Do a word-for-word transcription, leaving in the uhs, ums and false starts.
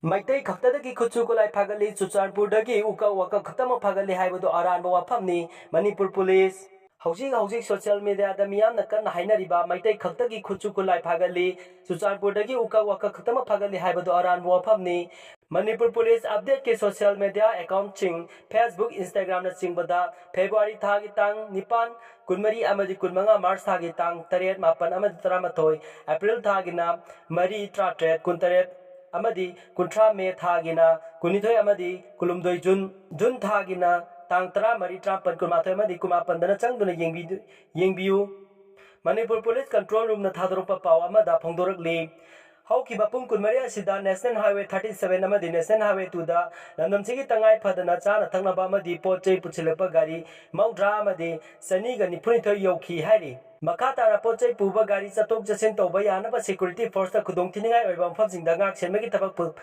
ꯃꯩꯇꯩ ꯈꯛꯇꯗꯒꯤ ꯈꯨꯠꯁꯨ ꯈꯨꯠꯂꯥꯏ ꯐꯥꯒꯠꯂꯤ, ꯆꯨꯔꯆꯥꯟꯄꯨꯔꯗꯒꯤ ꯎꯀꯛ ꯋꯥꯀꯛ ꯈꯛꯇꯃꯛ ꯐꯥꯒꯠꯂꯤ ꯍꯥꯏꯕꯗꯨ ꯑꯔꯥꯟꯕ ꯋꯥꯐꯝꯅꯤ꯫ ꯃꯅꯤꯄꯨꯔ ꯄꯨꯂꯤꯁ꯫ ꯍꯧꯖꯤꯛ ꯍꯧꯖꯤꯛ ꯁꯣꯁꯤꯌꯦꯜ ꯃꯦꯗꯤꯌꯥꯗ ꯃꯤꯌꯥꯝꯅ ꯀꯟꯅ ꯍꯥꯏꯅꯔꯤꯕ ꯃꯩꯇꯩ ꯈꯛꯇꯒꯤ ꯈꯨꯠꯁꯨ ꯈꯨꯠꯂꯥꯏ ꯐꯥꯒꯠꯂꯤ, ꯆꯨꯔꯆꯥꯟꯄꯨꯔꯗꯒꯤ ꯎꯀꯛ ꯋꯥꯀꯛ ꯈꯛꯇꯃꯛ ꯐꯥꯒꯠꯂꯤ ꯍꯥꯏꯕꯗꯨ ꯑꯔꯥꯟꯕ ꯋꯥꯐꯝꯅꯤ꯫ ꯃꯅꯤꯄꯨꯔ ꯄꯨꯂꯤꯁ ꯑꯞꯗꯦꯠꯀꯤ ꯁꯣꯁꯤꯌꯦꯜ ꯃꯦꯗꯤꯌꯥ ꯑꯦꯀꯥꯎꯟꯠꯁꯤꯡ, Facebook, Instagram-ꯅꯆꯤꯡꯕꯗ ꯐꯦꯕ꯭ꯔꯨꯋꯥꯔꯤ ꯊꯥꯒꯤ ꯇꯥꯡ ꯅꯤꯄꯥꯟ, ꯀꯨꯟꯃꯔꯤ ꯑꯃꯗꯤ ꯀꯨꯟꯃꯉꯥ, ꯃꯥꯔꯆ ꯊꯥꯒꯤ ꯇꯥꯡ ꯇꯔꯦꯠ, ꯃꯥꯄꯟ ꯑꯃꯗꯤ ꯇꯔꯥꯃꯥꯊꯣꯏ, ꯑꯦꯄ꯭ꯔꯤꯜ ꯊꯥꯒꯤꯅ ꯃꯔꯤ, ꯇꯔꯥꯇꯔꯦꯠ, ꯀꯨꯟꯇꯔꯦꯠ ꯑꯃꯗꯤ ꯀꯨꯟꯊ꯭ꯔꯥ, ꯃꯦ ꯊꯥꯒꯤꯅ ꯀꯨꯟꯅꯤꯊꯣꯏ ꯑꯃꯗꯤ ꯀꯨꯟꯍꯨꯝꯗꯣꯏ, ꯖꯨꯟ, ꯖꯨꯟ ꯊꯥꯒꯤꯅ ꯇꯥꯡ ꯇꯔꯥꯃꯔꯤ, ꯇꯔꯥꯃꯥꯄꯟ, ꯀꯨꯟꯃꯥꯊꯣꯏ ꯑꯃꯗꯤ ꯀꯨꯟꯃꯥꯄꯟꯗꯅ ꯆꯪꯗꯨꯅ ꯌꯦꯡꯕꯤ-, ꯌꯦꯡꯕꯤꯌꯨ꯫ ꯃꯅꯤꯄꯨꯔ ꯄꯨꯂꯤꯁ ꯀꯟꯇ꯭ꯔꯣꯜ ꯔꯨꯝꯅ ꯊꯥꯗꯣꯔꯛꯄ ꯄꯥꯎ ꯑꯃꯗ ꯐꯣꯡꯗꯣꯔꯛꯂꯤ꯫ ꯍꯧꯈꯤꯕ ꯄꯨꯡ ꯀꯨꯟꯃꯔꯤ ꯑꯁꯤꯗ National Highway thirty seven ꯑꯃꯗꯤ National Highway two-ꯗ ꯂꯝꯗꯝꯁꯤꯒꯤ ꯇꯉꯥꯏ ꯐꯗꯅ ꯆꯥꯅ ꯊꯛꯅꯕ ꯑꯃꯗꯤ ꯄꯣꯠ ꯆꯩ ꯄꯨꯁꯤꯜꯂꯛꯄ ꯒꯥꯔꯤ ꯃꯧꯗ꯭ꯔꯥ ꯑꯃꯗꯤ ꯆꯅꯤꯒ ꯅꯤꯐꯨꯅꯤꯊꯣꯏ ꯌꯧꯈꯤ ꯍꯥꯏꯔꯤ꯫ ꯃꯈꯥ ꯇꯥꯅ ꯄꯣꯠ ꯆꯩ ꯄꯨꯕ ꯒꯥꯔꯤ ꯆꯠꯊꯣꯛ ꯆꯠꯁꯤꯟ ꯇꯧꯕ ꯌꯥꯅꯕ security force-ꯇ ꯈꯨꯗꯣꯡꯊꯤꯅꯤꯡꯉꯥꯏ ꯑꯣꯏꯕ ꯃꯐꯝꯁꯤꯡꯗ ꯉꯥꯛ ꯁꯦꯟꯕꯒꯤ ꯊꯕꯛ ꯄꯨ-,